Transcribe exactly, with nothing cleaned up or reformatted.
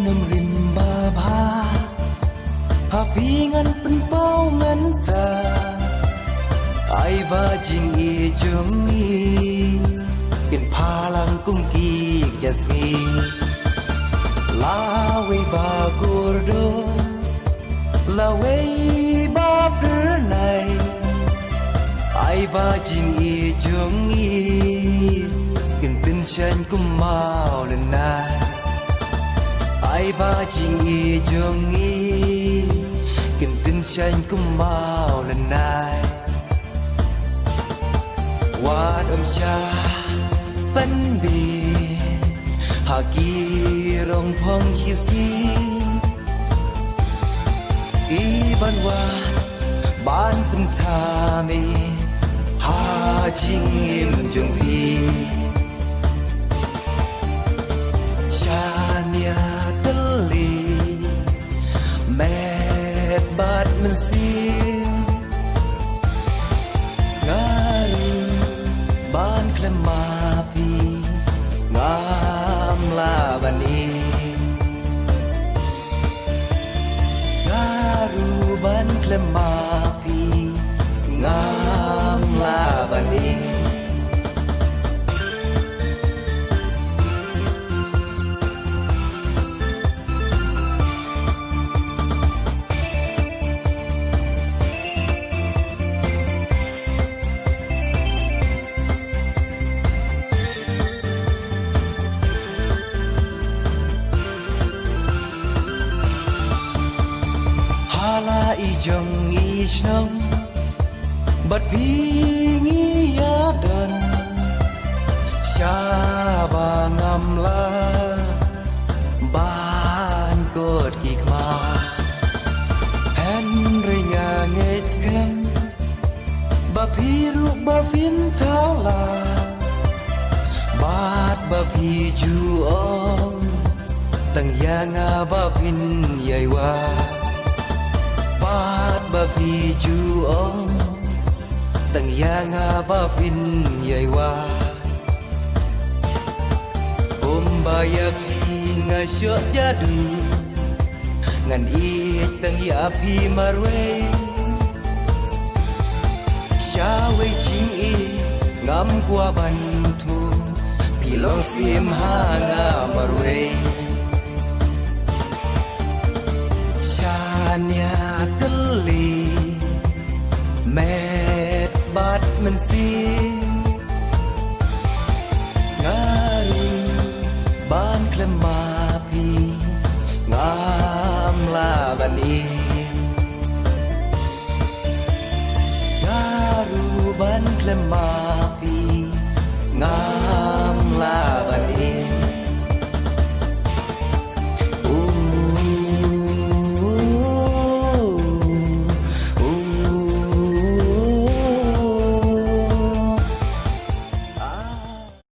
Nym rim ba bha ha phi ngan pynpaw ngan ta. Ai ba jingïeit jong ngi kin phalang kum ki jasngi. Lawei ba kordor, lawei ba pyrnai. Ai ba jingïeit jong ngi kin tynshaiñ kum maw lynai. Ai ba jingïeit jong ngi kin tynshaiñ kum maw lynai. Wat ym shah pynbit ha ki rong phong shisngi. Ki ban wad ban pynthame ha jingim jong phi. Shania tylli met bad mynsiem. Nga ruh ban khlem ma phi ngam lah ban im. Nga ruh ban khlem ma phi ngam lah ban im. Ha la i jong i shnong bad phi ngi ïa don. Shaba ngam lah ban kut ki khmat. Hynrei nga ngeit skhem ba phi ruh ba phin thala. Bad ba phi ju ong tang ïa nga ba phin ïai wad. Bad ba phi ju ong tang ïa nga ba phin ïai wad. Kumba ïa phi nga shoh jadu, ngan ïeit tang ïa phi marwei. Sha wei jingïeit ngam kwah ban thung, phi long syiem ha nga marwei. Shania tylli met bad mynsiem. Nga ruh ban khlem ma phi ngam lah ban im. Nga ruh ban khlem ma